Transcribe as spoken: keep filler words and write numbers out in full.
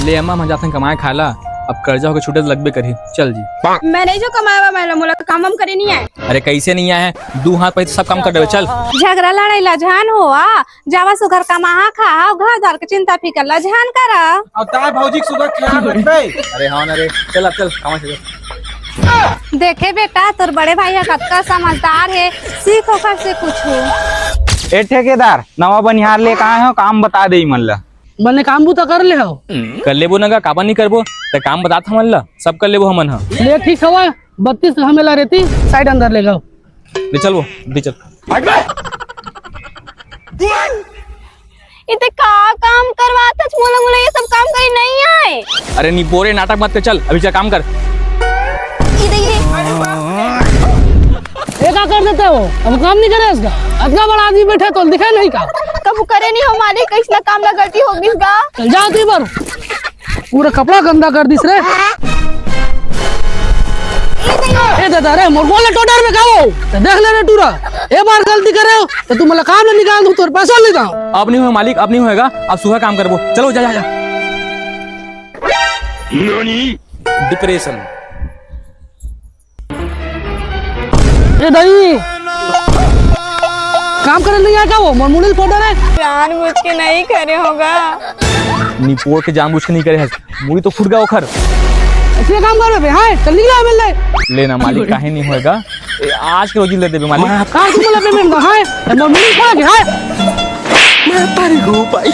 ले अम्मा, हम जाथन कमाए खाए ला, अब कर्जा होके छूटे त लगबे करही। चल जी। मैं नहीं जो कमाए वा, मैं मोला काम वाम करे नहीं आए। अरे कैसे नहीं आए? दू हाथ पैर सब काम कर देबे, चल। झगड़ा लड़ाई ला झन होवा, जावा सुघर कमाहा खाहा, घर द्वार के चिंता फिकर ला झन करा। अब ताए भौजी के सुघर ख्याल रखबे। अरे हाँ ना रे, चल अब चल, कमा चल। देखे बेटा, तोर बड़े भाई ह कतका समझदार हे, सीख ओकर से कुछु। ए ठेकेदार, नवा बनिहार लेके आए हो, काम बता दे मन ला। बने काम बूता कर ले हो। कर लेबो न गा, काबर नहीं करबो? ते काम बतात हमन ला, सब कर लेबो हमन ह। ले ठीक हवा, बत्तीस हमें ला रेती, साइड अंदर ले गो। ले चल वो, ले चल। इते का काम करवात हच? मोला, मोला ये सब काम करे नहीं आए। अरे निपोरे, नाटक मत कर, चल अभी चल काम कर। इधर, इधर। ये का कर देते हो? अब काम नहीं करे इसका। इतना बड़ा आदमी बैठे तो दिखा नहीं का? कबू करे नहीं हो मालिक, कैसना काम ला गलती हो गई गा। चल जाओ तू बार। पूरा कपड़ा गंदा कर दिस रे। ए दादा रे, मोर गोल टोडर में गाओ। तो देख ले रे टूरा, ए बार गलती करे हो तो तू मोला काम ले निकाल दूं, तोर पैसा ले जाओ। अब नहीं होगा मालिक, अब नहीं होएगा, अब सुबह काम करबो। चलो जा, जा, जा। डिप्रेशन। ए दाई, काम करे नहीं आया क्या वो? मोर मुड़ी फोड़ रहा है। जानबूझ के नहीं करे होगा। निपोर के जानबूझ के नहीं करे हस, मुड़ी तो फूट गया ओखर। ऐसे काम कर बे, हाय, चल निकल आ, मिल ले। लेना मालिक, काहे नहीं होएगा? ए, आज के रोजी ले देबे मालिक। कहाँ से बोला पेमेंट का, हाय? ए, मोर मुड़ी फोड़ के, हाय? मैं तारी गो भाई।